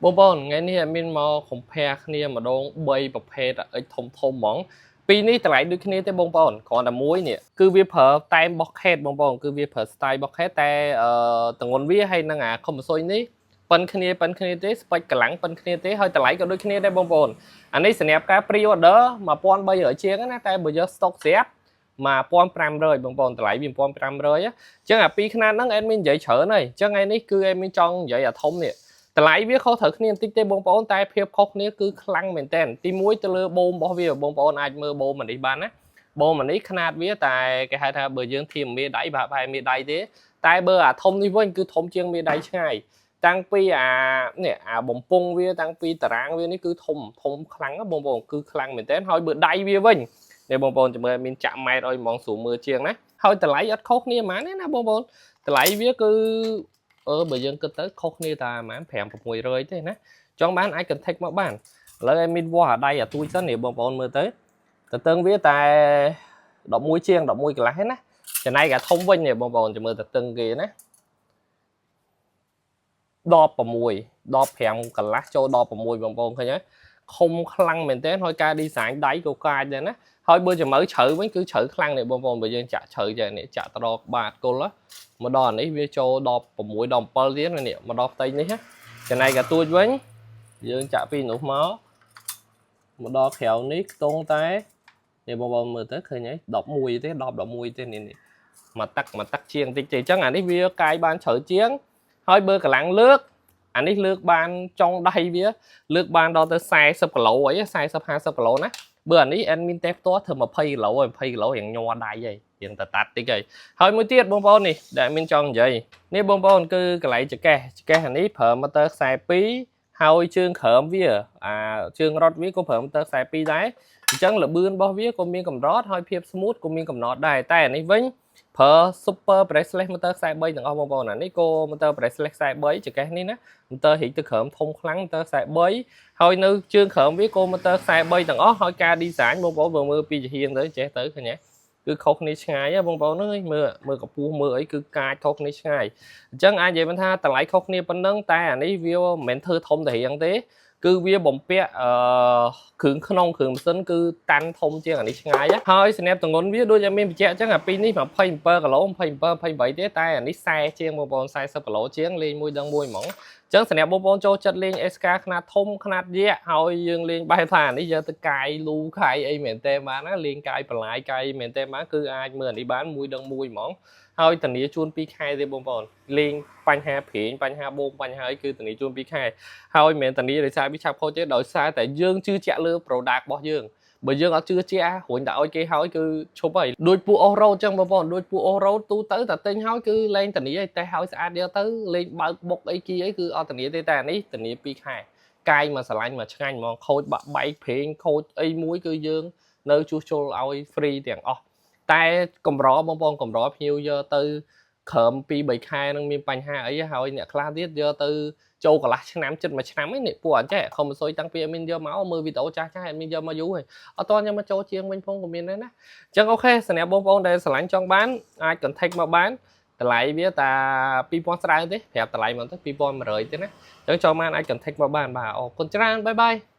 បងប្អូនថ្ងៃនេះ admin មក compare គ្នាម្ដង3ប្រភេទ X ធំធំហ្មងពីរនេះតម្លៃដូចគ្នាទេបងប្អូនគ្រាន់តែមួយនេះគឺវាប្រើតែមរបស់ Kate បងប្អូនគឺវាប្រើ style របស់ Kate តែអឺតងន់វាហើយនឹងអា Komatsu នេះប៉ុនគ្នាប៉ុនគ្នាទេ spec កម្លាំងប៉ុនគ្នាទេហើយតម្លៃក៏ដូចគ្នាដែរបងប្អូនអានេះសម្រាប់ការ pre order 1300ជាងណាតែបើយក stock ស្រាប់1500បងប្អូនតម្លៃវា1500អញ្ចឹងអាពីរខ្នាតហ្នឹង admin និយាយច្រើនហើយអញ្ចឹងថ្ងៃនេះគឺ admin ចង់និយាយអាធំនេះតម្លៃវាខុសត្រូវគ្នាបន្តិចទេបងប្អូនតែភាពខុសគ្នាគឺខ្លាំងមែនតើទី1ទៅលើបូមរបស់វាបងប្អូនអាចមើលបូមអានេះបានណាបូមអានេះខ្នាតវាតែគេហៅថាបើយើងធៀបមេដៃប្រហែលមេដៃទេតែបើអាធំនេះវិញគឺធំជាងមេដៃឆ្ងាយតាំងពីអានេះអាបំពង់វាតាំងពីតារាងវានេះគឺធំធំខ្លាំងណាបងប្អូនគឺខ្លាំងមែនតើហើយបើដៃវាវិញនេះបងប្អូនចាំមើលមានចាក់ម៉ែត្រឲ្យហ្មងស្រួលមើលជាងណាហើយតម្លៃអត់ខុសគ្នាហ្មងទេណាបងប្អូនតម្លៃវាគឺអឺបើយើងគិតទៅខុសគ្នាតែប្រហែល5 600ទេណាចង់បានអាច contact មកបានឥឡូវឲ្យមានវាស់អាដៃអាទួយសិននេះបងប្អូនមើលទៅទៅតឹងវាតែ11ជាង11កន្លះឯណាចំណែកអាធំវិញនេះបងប្អូនចាំមើលទៅតឹងគេណា16 15កន្លះចូល16បងប្អូនឃើញទេខុំខ្លាំងមែនទែនហើយការ design ដៃក៏កាចដែរណាហើយបើចាំមើលជ្រៅវិញគឺជ្រៅខ្លាំងនេះបងប្អូនបើយើងចាក់ជ្រៅចេះនេះចាក់ទៅដល់បាតគល់មកដល់អានេះវាចូល16 17ទៀតនេះមកដល់ផ្ទៃនេះណាចំណែកកាទួចវិញយើងចាក់ពីនោះមកមកដល់ក្រៅនេះខ្ទង់តែនេះបងប្អូនមើលទៅឃើញហើយ11ទេ10 11ទេនេះនេះមួយទឹកមួយទឹកជាងតិចទេអញ្ចឹងអានេះវាកាយបានជ្រៅជាងហើយបើកម្លាំងលើកអានេះលើកបានចុងដៃវាលើកបានដល់ទៅ40គីឡូអី40 50គីឡូណាបើអានេះ admin តេផ្ទាល់ធ្វើ20គីឡូហើយ20គីឡូរៀងញ័រដៃហើយរៀងតតាត់តិចហើយហើយមួយទៀតបងប្អូននេះដែល admin ចង់និយាយនេះបងប្អូនគឺកន្លែងចកេះចកេះអានេះប្រើ motor ខ្សែ2ហើយជើងក្រោមវាអាជើងរត់វាក៏ប្រើ motor ខ្សែ2ដែរអញ្ចឹងលបឿនរបស់វាក៏មានកម្រតហើយភាព smooth ក៏មានកំណត់ដែរតែអានេះវិញប្រើ super brushless motor ខ្សែ3ទាំងអស់បងប្អូនអានេះក៏ motor brushless ខ្សែ3ចកេះនេះណា motor រីកទៅក្រោមធំខ្លាំង motor ខ្សែ3ហើយនៅជើងក្រោមវាក៏ motor ខ្សែ3ទាំងអស់ហើយការ design បងប្អូនបើមើលពីចំហៀងទៅចេះទៅឃើញទេគឺខុសគ្នាឆ្ងាយបងប្អូនអើយមើលមើលកម្ពស់មើលអីគឺកាចខុសគ្នាឆ្ងាយអញ្ចឹងអាចនិយាយបានថាតម្លៃខុសគ្នាប៉ុណ្ណឹងតែអានេះវាមិនមែនធ្វើធំតែរៀងទេគឺវាបំពាក់អឺគ្រឿងក្នុងគ្រឿងម៉ាស៊ីនគឺតាន់ធំជាងអានេះឆ្ងាយហើយសម្រាប់ទម្ងន់វាដូចតែមានបញ្ជាក់អញ្ចឹងអាពីរនេះ27គីឡូ27 28ទេតែអានេះ40ជាងបងប្អូន40គីឡូជាងលេងមួយដឹងមួយហ្មងអញ្ចឹងសម្រាប់បងប្អូនចូលចិត្តលេង SK ខ្នាតធំខ្នាតយក្សហើយយើងលេងបែបថាអានេះយកទៅកាយលូកាយអីមែនទេបានណាលេងកាយបន្លាយកាយមែនទេបានគឺអាចមើលអានេះបានមួយដឹងមួយហ្មងហើយធានាជូន2ខែទេបងប្អូនលេងបញ្ហាព្រាងបញ្ហាបូមបញ្ហាអីគឺធានាជូន2ខែហើយមិនមែនធានាដោយសារវាឆាប់ខូចទេដោយសារតែយើងជឿជាក់លើ product របស់យើងបើយើងអត់ជឿជាក់រួញតែឲ្យគេហើយគឺឈប់ហើយដូចពួក off road ចឹងបងប្អូនដូចពួក off road ទូទៅតែទិញហើយគឺលែងធានាឲ្យតេះឲ្យស្អាតយកទៅលេងបើកបុកអីគីអីគឺអត់ធានាទេតែអានេះធានា2ខែកាយមកស្រឡាញ់មកឆ្ងាញ់ហ្មងខូចបាក់បែកប្រេងខូចអីមួយគឺយើងនៅជួសជុលឲ្យ free ទាំងអស់តែកម្របងប្អូនកម្រភ្ញៀវយកទៅក្រឹម2 3ខែនឹងមានបញ្ហាអីហើយអ្នកខ្លះទៀតយកទៅចូលកន្លះឆ្នាំចិត្តមួយឆ្នាំឯនេះពួកអញ្ចេះខំសុយតាំងពីអត់មានយកមកមើលវីដេអូចាស់ចាស់អត់មានយកមកយូរហើយអត់តយកមកចូលជាងវិញផងក៏មានដែរណាអញ្ចឹង OK សម្រាប់បងប្អូនដែលស្រឡាញ់ចង់បានអាច contact មកបានតម្លៃវាតា2000ស្ដើងទេប្រាប់តម្លៃមកទៅ2100ទេណាអញ្ចឹងចង់បានអាច contact មកបានបាទអរគុណច្រើន bye bye.